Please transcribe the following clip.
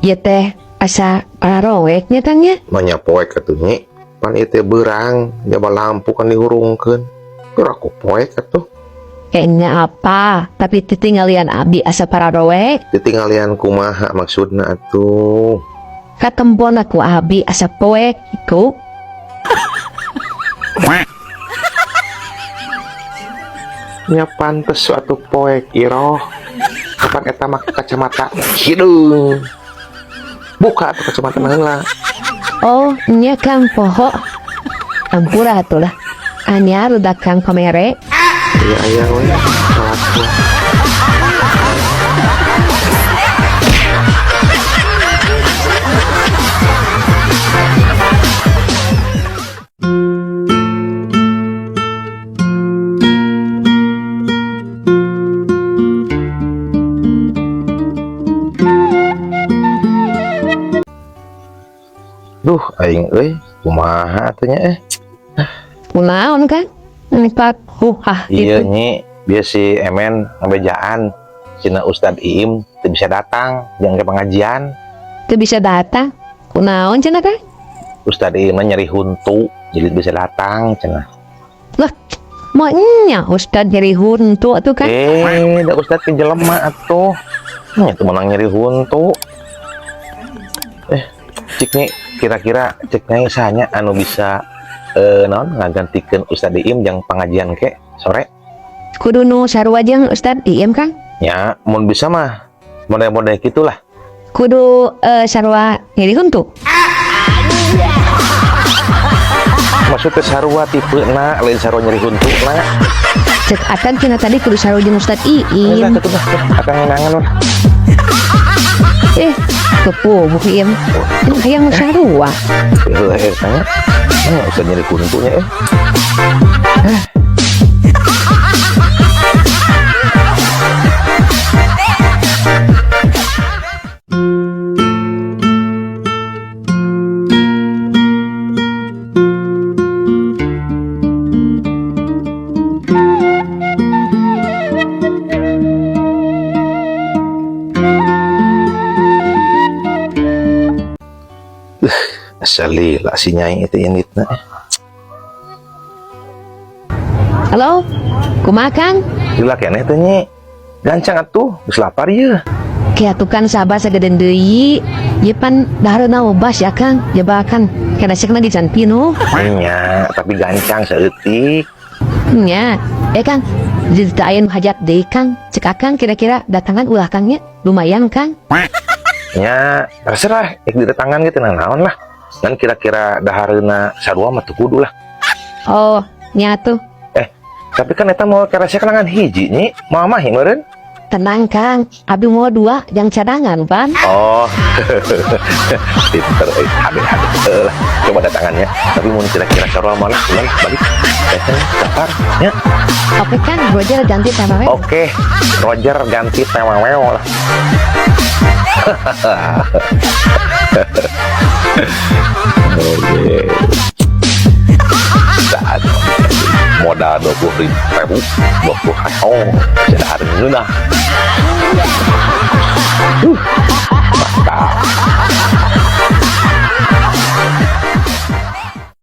Ieu teh asa pararoek nya, Kang, nya. Manya poek atuh, Nyi. Pan ieu teh beurang, jaba lampu kan dihurungkeun. Geura ku poek atuh. Kayaknya apa? Tapi titinggalian abi asa pararoek. Ditinggalian kumaha maksudna atuh? Katempona ku abi asa poek iku. Nya pantes atuh poek, Iroh. Kapan eta make kacamata hideung. Buka atuh kacamata heula. Oh, nya Kang, poho. Ampura atuh lah. Anyar udah Kang pamere. Iya, aya we kalakuan. Duh, aing euy, kumaha atuh nya eh? Kunaon, Kang? Ini pak huhah Iya gitu. Nyi, biar si Emen ngabejaan Cina Ustad Iim teu bisa datang jang ke pengajian. Teu bisa datang. Kunaon cenah, Kang? Ustad Iim mah nyeri huntu, jadi teu bisa datang cenah. Lah, maenya Ustad nyeri huntu atuh, Kang. Eh, da Ustad ke jelema atuh. Nya teu meunang nyeri huntu. Eh, cik nih kira-kira cek nyai sahanya anu bisa naon ngagantikeun Ustad Iim jang pengajian ke sore? Kudu nu sarua jeung Ustad Iim, Kang? Ya, mun bisa mah model-model gitulah. Kudu sarua nyeri huntu. Maksudnya sarua tipe na, lain sarua nyeri huntu na. Cek Akang cenah tadi kudu sarua jeung Ustad Udah, Iim. Tuh, tuh, akan ngenangan lah. Eh, kepu buku Iim. Ini hayang nu sarua. Eh, tanya, nggak usah nyeri huntunya eh. Asa lila si Nyai itu inditna eh. Halo, kumaha, Kang? Lila keneh teh, Nyi. Gancang atuh, geus lapar ye. Kayak tuh kan sabar sagedeun deui. Ieu pan dahareuna obas ya, Kang. Jebakan kana sek lagi can pinuh. Nya, tapi gancang saeutik. Nya, eh Kang, jadi teu aya nu hajat deui, Kang. Cek Akang kira-kira datangan ulah, Kang, nya. Lumayan, Kang. Nya, terserah, ek didatangan gitu nah naon lah. Dan kira-kira dahareuna sarua mah teu kudu lah. Oh, nya tuh. Eh, tapi kan eta mau keresek ngan hiji, Nyi. Moal mah meureun. Tenang, Kang, abi mau dua yang cadangan pan. Oh, pinter, eh, habe habe. Eh, lah, coba datangannya. Tapi mun kira-kira sarua mah lah, ulah balik. Datang, daftar, ya. Oke Kang, Roger ganti tema we. Oke, Roger ganti tema weo lah. Oke. Saat modal 20 ribu, 20 oh, sudah hari.